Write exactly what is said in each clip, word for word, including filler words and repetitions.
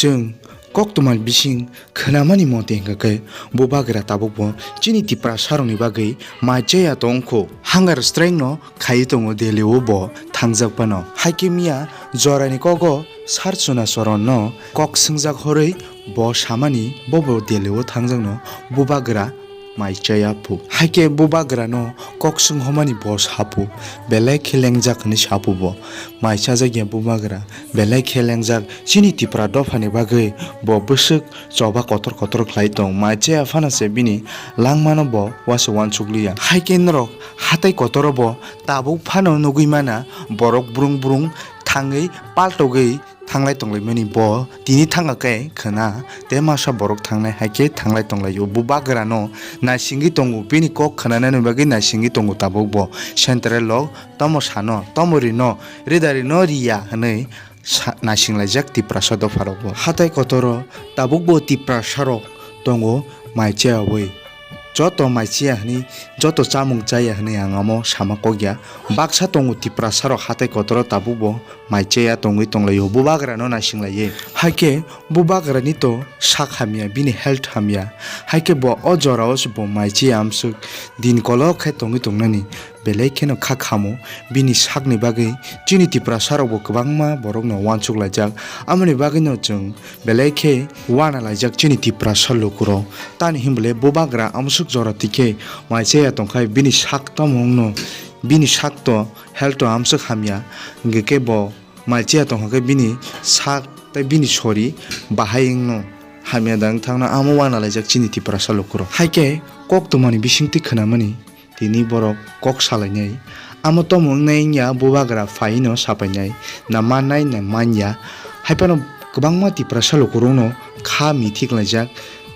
Chwng koktwma bising khwnamani mote hwnkha khe, bubagra tabukbo chini Tiprasarokni bagwi mai chaya tongkho. Hunger strike no khaiwi tongo Delhi o bo thangjak phano. Haikhe miya jorani kogo Sar Chuna Choron no kok swngjak horwi bo samani bobo Delhi o thangjakno bubagra mai chaya phu. Haikhe bubagra no kok swnghomani bo saphu, belai khe lengjak hwnwi saphu bo. Mai chajak ya bubagra, belai khe lengjak, chini Tipra dophani bagwi bo bwswk choba kotor kotor khlai tong, mai chaya phano se bini langmano bo uansuk uansuk liya. Haikhe norok hatai kotoro bo tabuk phano nugwi mana, borok brung brung thangwi paltogwi thanglai tonglaimani bo tini thangkha khe khwna, tei masa borok thangnai hai khe thanglai tonglaio. Bubagra no naisingwi tongo, bini kok khwnanani bagwi naisingwi tongo tabuk bo. Central o tomo sano, tomo rino, rida rino riya hwnwi sa-, naisinglaijak Tiprasa dopharokbo. Hatai kotoro tabukbo Tiprasarok tongo mai chayawi. Joto mai chaya hwnwi, joto chamung chaya hwnwi ang amo sama kok ya. Baksa tongo Tiprasarok hatai kotoro tabukbo mai chaya tongwi tonglaio, bubagrano naisinglaio. Haikhe bubagrani to sak hamya, bini health hamya. Haikhe bo o jorao se bo mai chaya amswk din kolok khe tongwi tongnani. Belai kheno kha khamo bini sakni bagwi chini Tiprasarokbo kwbangma borokno uansuk laijak. Amoni bagwino chwng belai khe uana laijak chini Tiprasa lukurok. Tani hinbole bubagra amswk jora tikhe mai chaya tongkhai bini sak tamo wngno, bini sakto health o amswk hamya, hwnkhe khe bo mai chaya tongkha khe bini sak tei bini sori bahai wngno hamya da wngthangno amo uana laijak chini Tiprasa lukurok. Haikhe koktwmani bisingtwi khwnamani tini borok kok salainai. Amo tamo wngnai wngya bubagra phaino sapainai, na mannai na manya. Haiphano kwbangma Tiprasa lukurokno kha mithi khlaijak.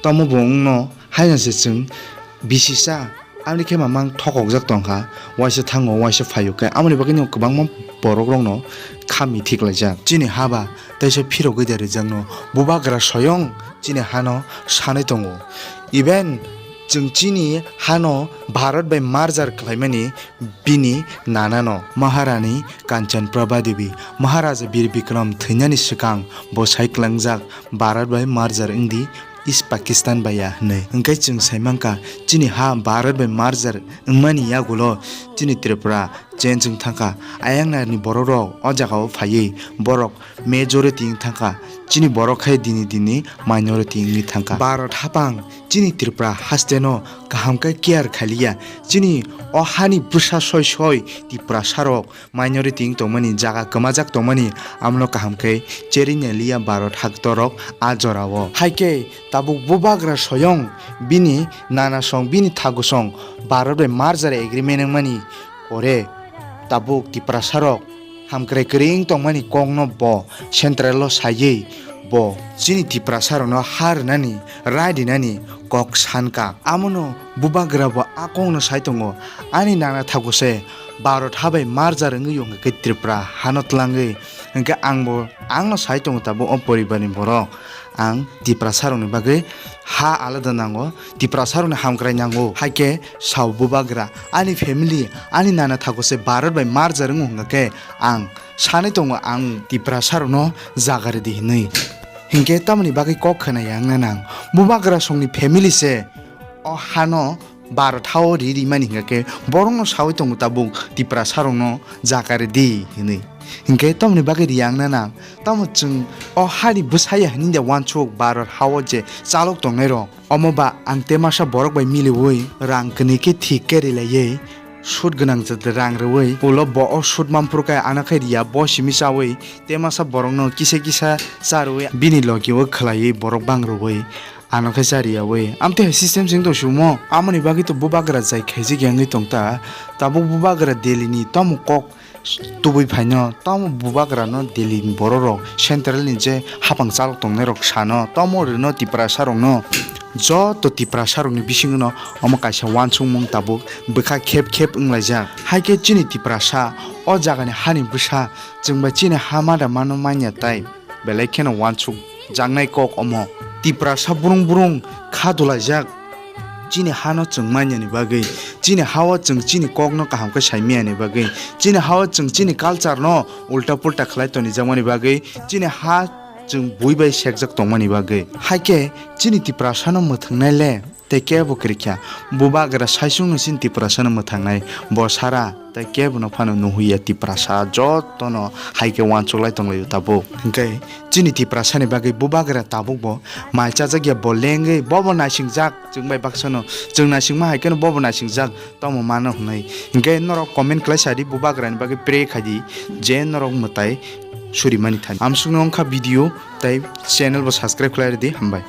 Tamo bo wngno haino se chwng bisisa, aboni khe mamang thokokjak tongkha, waisa thango, waisa phaio khe. Amoni bagwino kwbangma borokrokno kha mithi khlaijak. Chini haba teisa phirogwi de rijakno bubagra soyong chini hano sanwi tongo. Even chwng chini hano Bharat bai merger khlaimani bini nanano Maharani Kanchan Prabha Devi, Maharaja Bir Bikram thwinani swkang bo sai kwlangjak Bharat bai merger wngdi East Pakistan bai ya hwnwi. Hwnkhe chwng sai mankha chini ha Bharat bai merger wngmani yagulo chini Tripura change wng thangkha. Ayang narni borokrok o jagao phaiwi borok majority wng thangkha, chini borok khe dini dini minority wngwi thangkha. Bharat haphang chini Tripura hasteno kaham khe care khailiya, chini o hani bwsa soi soi Tiprasarok minority wng tongmani, jaga kwmajak tongmani, amno kaham khe cherina liya Bharat haktorok a jorao. Haikhe tabuk bubagra soyong bini nanasong, bini thagusong Bharat bai merger agreement wngmani pore tabuk Tiprasarok hamkrai kwrwi wng tongmani kokno bo central o saiwi bo chini Tiprasarokno ha rwnani, rai rinani kok sankha. Amono bubagra bo a kokno sai tongo, ani nana thaguse Bharat ha bai merger wngwi wngkha khe Tripura hano twlangwi, hwnkhe angbo, angno sai tongo tabuk o poribarni borok. Ang Tiprasarokni bagwi ha alada nango, Tiprasarokni hamkrai nango. Haikhe sao bubagra, ani family, ani nana thagose Bharat bai merger wngo hwnkha khe ang sanwi tongo ang Tiprasarokno jaga rwdi hwnwi. Hinkhe tamoni bagwi kok khwnaya wngna nang? Bubagra songni family se o hano Bharat hao ri rimani hwnkha khe borokno sawi tongo tabuk Tiprasarokno jaga rwdi hwnwi. Hinkhe tamoni bagwi riya wngna nang? Tamo chwng o hani bwsaya hwnwi de uansuk Bharat hao je chalok tongnairok? Omo ba ang tei masa borok bai miliwi rang kwnwi khe thik khe rilaiwi sut gwnang jat rang rwui ulo bo o sut manphuru khe ano khe riya bo simi chaui tei masa borokno kisa kisa charwi bini logi o khwlaiwi borok bang rwui ano khe chariyaui amtwi hai system sing tong sumo amoni bagwi to bubagra jai khaijak ya wngwi tong ta tabuk bubagra Delhi ni tamo kok tubui phaino tamo bubagrano Delhi ni borok rok central ni je hapang chalok tongnai rok sano tamo rwno Tiprasa rokno joto Tiprasa rokni bisingo no omo kaisa uansukmung tabuk bwkha khep khep wnglaijak. Haikhe chini Tiprasa o jagani hani bwsa chwngbai chini ha mada mano manya tai. Belai kheno uansuk jaknai kok omo. Tiprasa brung brung kha dulaijak. Chini hano chwng manyani bagwi, chini hao chwng chini kokno kaham khe sai miyani bagwi, chini hao chwng chini culture no ulta pulta khlai tonijakmani bagwi, chini ha chwng bui bai sekjak tongmani bagwi. Hai khe chini Tiprasano mwthangnai le tei kebo kwrwikha. Bubagra saichung no chini Tiprasano mwthangnai, bo sara tei kebo no phano nuhuya. Tiprasa jotono hai khe uansuklai tonglaio tabuk. Hwnkhe chini Tiprasani bagwi Bubagra tabukbo mai chajakya, bo lengwi bobo naisingjak, chwng bai baksano chwng naisingma hai kheno bobo naisingjak. Tamo mano hwnwi. Hwnkhe norok comment khlai sadi, Bubagrani bagwi pray khaidi je norok mwtai surimani thani. Amsukno wngkha video tei channel bo subscribe khlai rwdi, hambai.